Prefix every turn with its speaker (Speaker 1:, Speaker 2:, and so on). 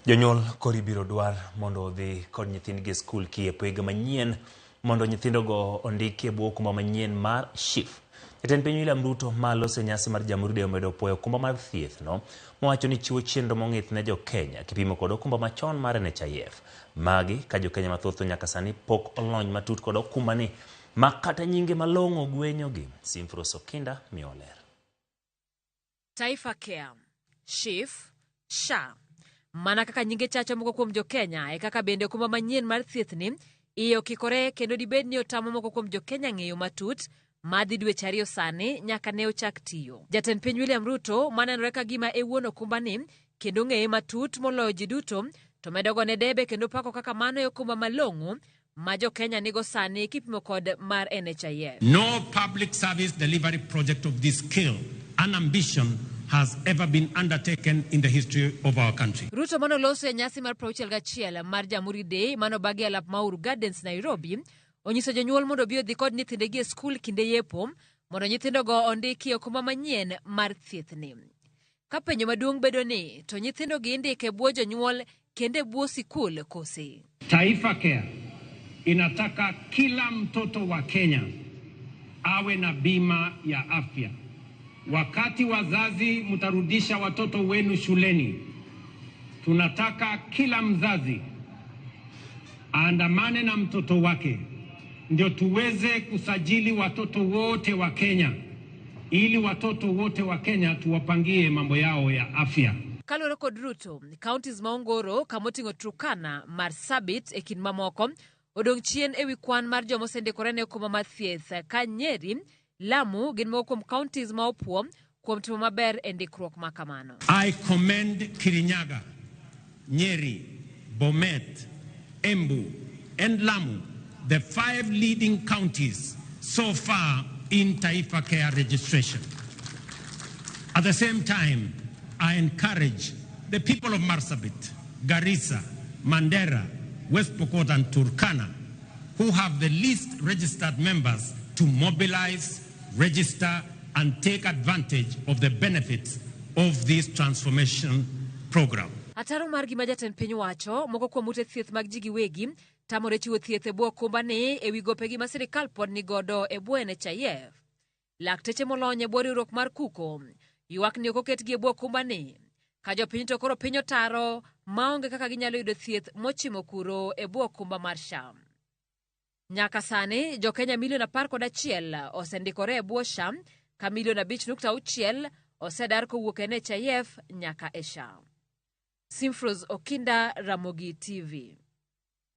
Speaker 1: Jonyuol koro ibiro dwar mondo odhi kod nyithindgi e skul kiepo higa manyien mondo nyithindogo ondiki e bwo okumba manyien mar SHIF. Jatend piny William Ruto ma loso e nyasi mar Jamhuri Day omedo puoyo okumba mar thieth no mowacho ni chiwo chenro mong'ith ne jo-Kenya kipimo kod okumba machon mar NHIF. Magi ka jo-Kenya mathoth to nyaka sani pok olony matut kod okumbani ma kata nyinge malong'o gwenyogi. Simfros Okinda miyowa ler.
Speaker 2: Taifa Care, SHIF, SHA. Mana kaka nyinge chacho moko kuom jo-Kenya e kaka bende okumba manyien mar thiethni iye okikore kendo dibed ni otamo moko kuom jo-Kenya ng'eyo matut madhi dweche ariyo sani nyaka ne ochak tiyo. Jatend piny William Ruto manenore ka gima e wuon okumbani kendo ng'eye matut moloyo ji duto to medo gone debe kendo pako kaka mano e okumba malong'o ma jo-Kenya nigo sani kipimo kod mar NHIF.
Speaker 3: No public service delivery project of this scale and ambition has ever been undertaken in the history of our country.
Speaker 2: Ruto manoloso e nyasi mar 61 mar Jamhuri Day manobagi e alap ma Uhuru Gardens, Nairobi, onyiso jonyuol mondo obi odhi kod nyithindegi e skul kinde yepo mondo nyithindogo ondiki e okumba manyien mar thiethni. Ka penjo maduong' bedo ni to nyithindogi indiko e bwo jonyuol kendo e bwo sikul kose?
Speaker 3: Taifa Care inataka kila mtoto wa Kenya awe na bima ya afya. Wakati wazazi mtarudisha watoto wenu shuleni, tunataka kila mzazi aandamane na mtoto wake ndio tuweze kusajili watoto wote wa Kenya ili watoto wote wa Kenya tuwapangie mambo yao ya afya.
Speaker 2: Kaluwore kod Ruto, counties ma Ongoro kama oting'o Turkana, Marsabit e kind mamoko odong' chien ewi kwan mar joma osendikore ne okumba mar thieth ka Nyeri, Lamu gin moko kuom counties ma opuo kuom timo maber e ndikruok ma kamano.
Speaker 3: I commend Kirinyaga, Nyeri, Bomet, Embu, and Lamu, the 5 leading counties so far in Taifa Care registration. At the same time, I encourage the people of Marsabit, Garissa, Mandera, West Pokot, and Turkana, who have the least registered members, to mobilize, register, and take advantage of the benefits of this transformation program.
Speaker 2: Ataro mar gima jatend piny wacho, moko kuom ute thieth mag ji giwegi tamore chiwo thieth e bwo okumbani ewi gopegi ma sirikal pod nigodo e bwo NHIF. Lakteche molony e bwo riwruok mar KUKO ywak ni ok oketgi e bwo okumbani. Ka jopiny to koro piny otaro maonge kaka ginyalo yudo thieth mochimo kuro e bwo okumba mar SHA. Nyaka sani, jo-Kenya milion 11 osendikore e bwo SHA, ka milion 5.6 osedar kowuok e NHIF nyaka e SHA. Simfros Okinda, Ramogi TV.